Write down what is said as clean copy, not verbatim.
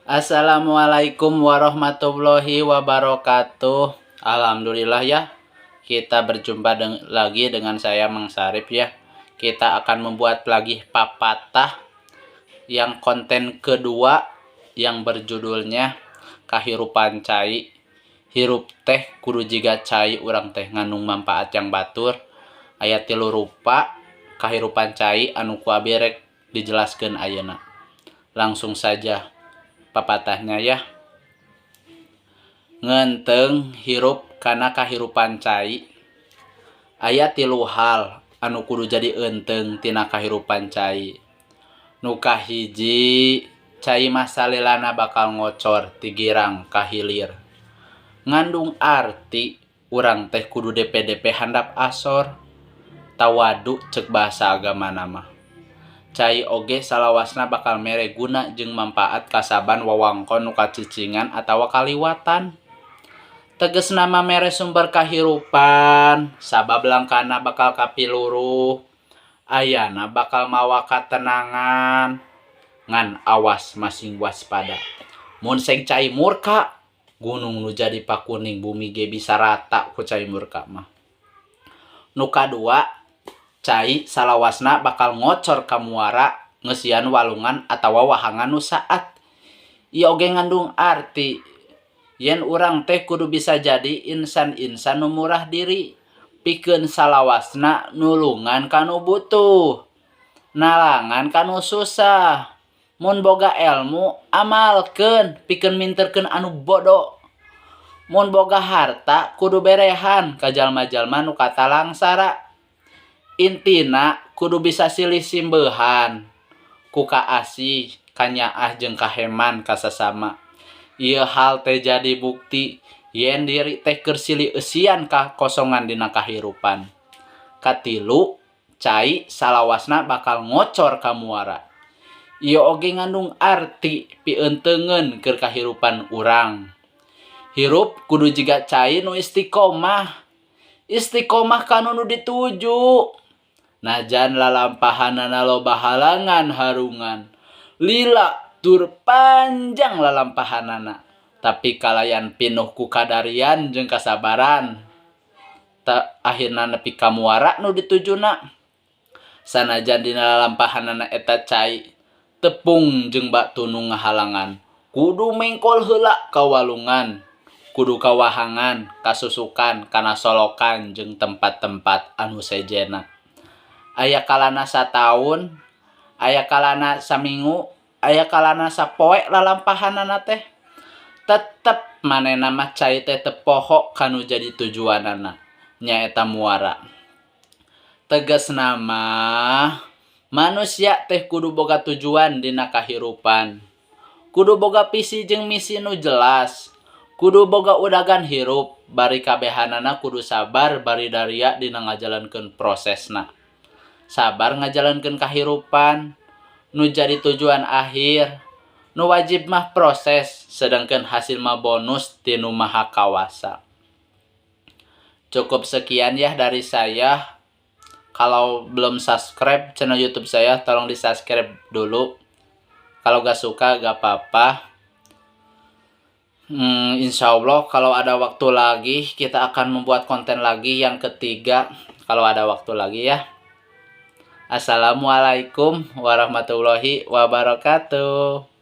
Assalamualaikum warahmatullahi wabarakatuh. Alhamdulillah ya, kita berjumpa lagi dengan saya, Mang Sarip ya. Kita akan membuat lagi papatah yang konten kedua yang berjudulnya Kahirupan Cai. Hirup teh kudu jiga cai, urang teh ngandung manfaat jang batur. Aya tilu rupa kahirupan cai anu ku abi rek dijelaskeun ayeuna. Langsung saja papatahnya ya. Ngeunteung hirup kana kahirupan cai. Aya tilu hal anu kudu jadi eunteung tina kahirupan cai. Nu kahiji, cai mah salilana bakal ngocor ti girang ka hilir. Ngandung arti urang teh kudu depe-depe handap asor. Tawadu cek bahasa agamana mah. Cai oge salawasna bakal mere guna jeung manfaat ka saban wewengkon nu kacicingan atawa kaliwatan. Tegesna mah mere sumber kahirupan, sabab langkahna bakal kapiluruh, ayana bakal mawa katenangan. Ngan awas, masing waspada. Mun seng cai murka, gunung nu jadi pakuning bumi ge bisa rata ku cai murka mah. Nu kadua, cai salawasna bakal ngocor ka muara ngeusian walungan atawa wahangan nu saat. Ieu oge ngandung arti yen urang teh kudu bisa jadi insan-insan nu murah diri pikeun salawasna nulungan ka nu butuh, nalangan ka nu susah. Mun boga elmu, amalkeun pikeun minterkeun anu bodo. Mun boga harta, kudu berehan ka jalma-jalma nu katalangsara. Intina kudu bisa silih simbeuhan ku kaasih, kanyaah jeung kaheman ka sasama. Ieu hal teh jadi bukti yen diri teh keur silih eusian kakosongan dina kahirupan. Katilu, cai salawasna bakal ngocor ka muara. Ieu oge ngandung arti pieuteungeun keur kahirupan urang. Hirup kudu jiga cai nu istiqomah. Istiqomah kana nu dituju. Najan lalampahanana loba halangan harungan. Lila tur panjang lalampahanana, tapi kalayan pinuh ku kadarian jeung kasabaran. Ta akhirna nepi ka muara nu ditujuna. Sanajan dina lalampahanana eta cai tepung jeung batu nu ngahalangan. Kudu mengkol heula ka walungan, kudu ka wahangan, kasusukan, kana solokan jeung tempat-tempat anu sejenna. Aya kalana sataun, aya kalana saminggu, aya kalana sapoe lalampahanana teh. Tetep manehna mah cai teh teu poho kanu jadi tujuanana, nyaeta muara. Tegasna mah manusia teh kudu boga tujuan dina kahirupan. Kudu boga visi jeung misi nu jelas. Kudu boga udagan hirup, bari kabehanana kudu sabar bari daria dina ngajalankeun prosesna. Sabar ngajalankeun kahirupan nu jadi tujuan akhir. Nu wajib mah proses, sedangkan hasil mah bonus ti Nu Maha Kawasa. Cukup sekian ya dari saya. Kalau belum subscribe channel YouTube saya, tolong di subscribe dulu. Kalau gak suka gak apa-apa. Insya Allah kalau ada waktu lagi kita akan membuat konten lagi yang ketiga, kalau ada waktu lagi ya. Assalamualaikum warahmatullahi wabarakatuh.